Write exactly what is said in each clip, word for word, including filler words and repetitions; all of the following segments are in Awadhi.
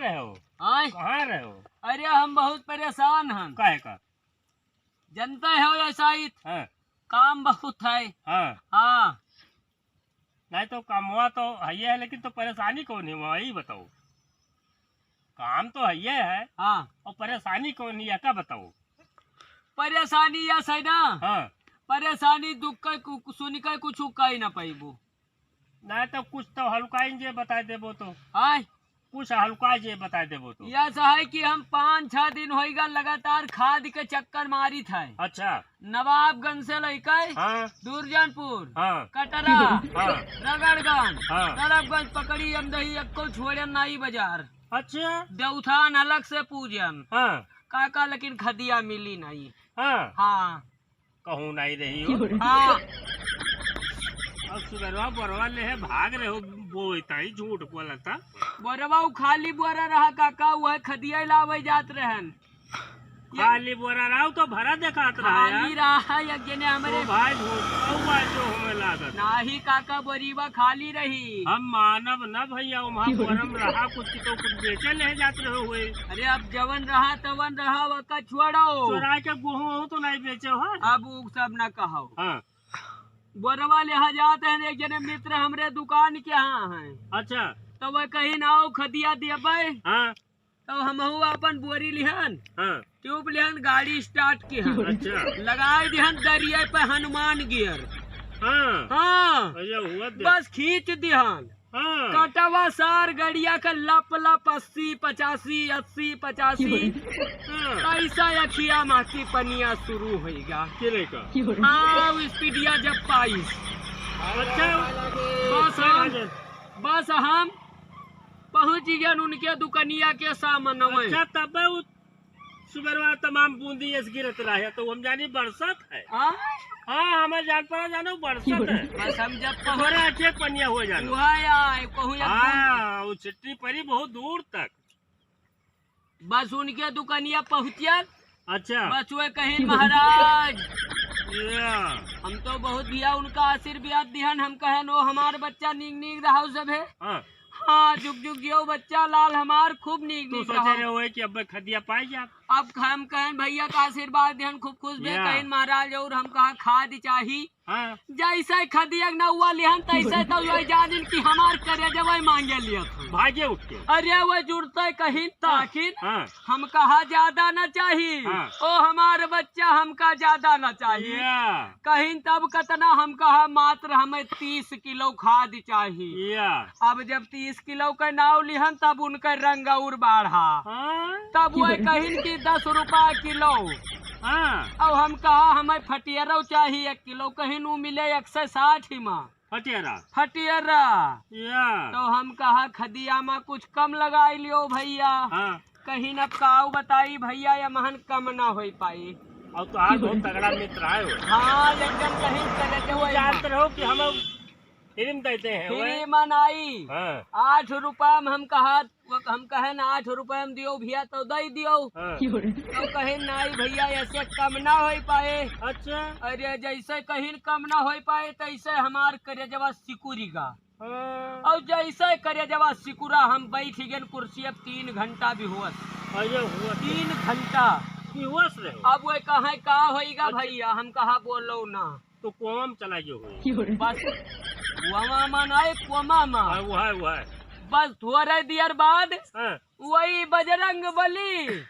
रहे हो? आय? कहाँ रहे हो? अरे, हम बहुत परेशान हन। काहे का? जनता है ऐसा ही। हाँ। काम बहुत है। हाँ। हाँ। नहीं तो कमवा तो है ही है, लेकिन तो परेशानी कौन है वहाँ, यही बताओ। काम तो है ही है। हाँ। और परेशानी कौन है, का बताओ? परेशानी यस है ना। हाँ। परेशानी दुख का कु-, सुन के कुछ कही ना पाइबो। ना तो कुछ तो हल्का ही जे बताई देबो तो। आय? कुछ हल्का जे बताई देबो तो। यस है कि हम पाँच छह दिन होइगा लगातार खाद के चक्कर मारित है। अच्छा। नवाबगंज से लेके हाँ। दुर्जनपुर, हाँ। कटरा, हाँ। रगड़गंज, हाँ। तरफगंज पकड़ी, अमदही एक्को छोड़न नाई बाजार। अच्छा। देउथान अलग से पूजन। हाँ। काका लेकिन खदिया मिली नाई। हाँ। हाँ। कहूँ नाई रही हो। हाँ। अब सुबेरवा बोरवा लेहे भाग रहे हो, बोइता ही झूठ बोलता। बोरवा उ खाली बोरा रहा काका, वह खदिया लावे जात रहन। खाली बोरा रहा तो भरा देखात रहा खाली यार। रहा, एक जने हमरे ओ भाई झूठ, कौआ जो हमें लागत। नाही काका, बोरीवा खाली रही। हम मानब न भैया, वहाँ बोरम रहा कुछ तो कुछ बेचे ले जात रहे हुए। अरे अब जवन रहा तवन रहा, वका छोड़ो। चोरा के गेहूं हो तो नहीं बेचे हो। अब उ सब ना कहो। हाँ। बोरवा लेहा जात हैं, एक जने मित्र हमरे दुकान के यहाँ हैं। अच्छा। तो वह कहिन आओ खदिया देबे। हाँ। तो हमहू अपन बोरी लिहन, हाँ। ट्यूब लिहन, गाड़ी स्टार्ट किहन। अच्छा। लगाई दिहन दरिया पे हनुमान गियर। हाँ। हाँ। भैया हुआ दे। बस खींच दिहन। हाँ। कटवा सार गड़िया के लप लप अस्सी पचासी, अस्सी पचासी। हाँ। ऐसा अखिया माँ की पनिया शुरू होइगा। के रे का? हाँ, उ स्पीडिया जब पाइस। अच्छा। बस हम, बस हम पहुँच गए उनके दुकनिया के सामने। अच्छा, तब उ सुबेरवा तमाम बूंदी एस गिरत रहे, तो हम जानी बरसत है। हाँ? हाँ, हमें जान पड़ा जानो बरसत है। बस हम जब पहुँच तोहरे आँखें पनिया हो जानो। हुआ या, कहूँ या हाँ, वो छिट्टी पड़ी बहुत दूर तक। बस उनके दुकनिया पहुँचियन। अच्छा। बस वे कहिन महाराज। या। हम तो बहुत भैया उनका आशीर्वाद दिहन, हम कहन ओ हमार बच्चा नीक नीक रहो सभे। हाँ। हाँ, जुग जुग जियो बच्चा लाल हमार, खूब नीक तू नीक सोचे रहो। रहे होए कि अब खदिया पाई जा। अब हम कहन भैया का आशीर्वाद दिहन, खूब खुश भे या। कहिन महाराज, और हम कहा खाद चाही। हाँ। जैसे खदिया नौवा लिहन तैसे तो वही जानिन कि हमार करेजवा मांगे लिया था। भागे उठ के। अरे वो जुड़ते कहिन हाँ, ताकिन हाँ। हम कहा ज्यादा ना चाही। हाँ। ओ हमार बच्चा हमका ज्यादा ना चाही। या। कहिन तब कतना हम कहा मात्र हमें तीस किलो खाद चाही। या। अब जब तीस किलो के नाव लिहन तब उनके रंग और बाढ़ा। हाँ। तब वो कहिन कि दस रुपया किलो। हाँ। अब हम कहा हमें फटियरो चाही एक किलो, कहिन उ मिले एक सौ साठ ही मा। फटियरा। फटियरा। या। तो हम कहा खदिया मा कुछ कम लगाई लियो भैया। हाँ। कहिन अब काऊ बताई भैया, ये महन कम ना होई पाई। अब तो आज बहुत तगड़ा मित्र आए हो। हाँ, एकदम कहिन चले के वही जानत मा। रहो कि हम फ्री में देते हैं, फ्री ओए। मा नाई। हाँ। आठ रुपया में हम कहा, वो हम कहेन आठ रुपया में दियो भैया तो दे दियो। हाँ। तो कहिन नाई भैया ऐसे कम ना होई पाए। अच्छा। अरे जैसे कहिन कम ना होई पाए तैसे हमार करेजवा सिकुरी गा। हाँ। और जैसे करेजवा सिकुरा हम बैठ गए कुर्सी अब तीन घंटा भी हुआ। अरे हुआ। तीन घंटा। भी हुआ से रहो। अब वो कहे का होइगा अच्छा। भैया, हम कहा बोलो ना। तो कोमा में चला गयो होई। बस, वमा मा नाई, कोमा मा। हाँ, वो है, वो है। बस थोड़े देर बाद हाँ। वही बजरंग बली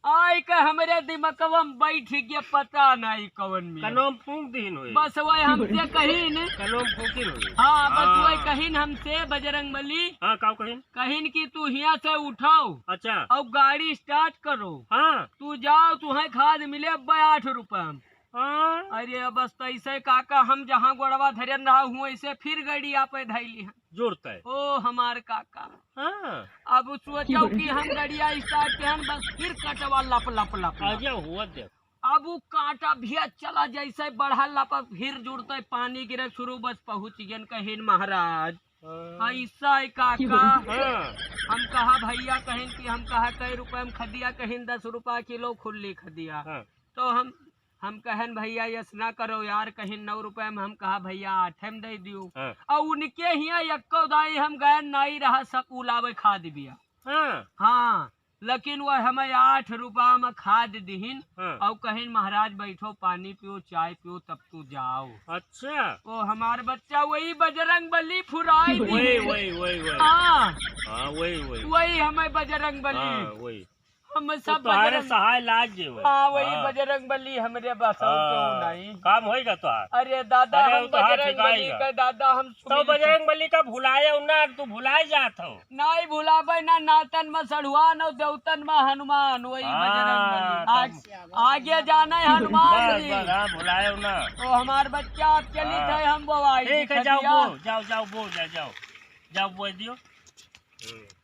आई के हमरे दिमकवा में बैठ गया, पता नाई कवन में। कनोम फूंक दीन होई। बस वही हमसे कहिन। कनोम फूंकिन होई। हाँ, बस हाँ। वही कहिन हमसे बजरंग बली। हाँ, का कहिन? कहिन कि तू हियाँ से उठाओ। अच्छा। और गाड़ी स्टार्ट करो। हाँ। तू जाओ, तुम्हें खाद मिले अब आठ रुपया में। हाँ। अरे बस तैसे काका हम जहाँ गोड़वा धरन रहा हूँ, ऐसे फिर गड़िया पे धैली है। जोड़ता है। ओ हमार काका। हाँ। अब सोचो कि हम गड़िया स्टार्ट के हम बस फिर कटवा लप लप लप लप। आजा हुआ दे। अब वो कांटा भैया चला जैसे बढ़ा लपा फिर जुड़ते पानी गिरे शुरू, बस पहुँच गए कहिन महाराज। हाँ। ऐसा है काका। हाँ। हम कहा भैया कहिन कि हम कहा कई रुपए में खदिया, कहिन दस रुपया किलो खुल्ली खदिया। हाँ। तो हम हम कहन भैया यस ना करो यार, कहिन नौ रुपया में, हम कहा भैया आठे में दे दियो। हाँ। और उनके हियाँ यक्को दाई हम गए नाई रहा सब उलावे खाद बिया। हाँ। हाँ, लेकिन वो हमें आठ रुपया में खाद दिहिन हाँ। और कहिन, "महाराज बैठो, पानी पियो, चाय पियो, तब तू जाओ।" अच्छा। वो हमार बच्चा वही बजरंग बली फुराई वही, दिहिन। वही, वही, वही। हाँ। हाँ, वही, वही। वही हमें बजरंग बली। हाँ, वही। हम तो सब तोहरे बजरंग सहाय लाग जे वही। हाँ, वही हाँ। बजरंग बली हमरे बसौ हाँ। क्यों नहीं? काम होइगा तोहार? अरे दादा, अरे, हम वो तोहार बजरंग बली ठिकाएगा। का दादा, हम तो सुनील बजरंग बली का भुलाए हो ना, तू भुलाए जात हो। नाहीं भुलाबे ना, नातन में सढ़ुआन और देवतन में हनुमान, वही हाँ, बजरंग बली। तब आग-, आगे जाना है हनुमान बस, जी। बस, हाँ, भुलाए हो ना। तो हमार बच्चा आप चलित हाँ। है, हम बोवाई ठीक है, जाओ खटिया। बो, जाओ, जाओ, बो, जाओ, जाओ। जाओ, बो दियो। हम्म।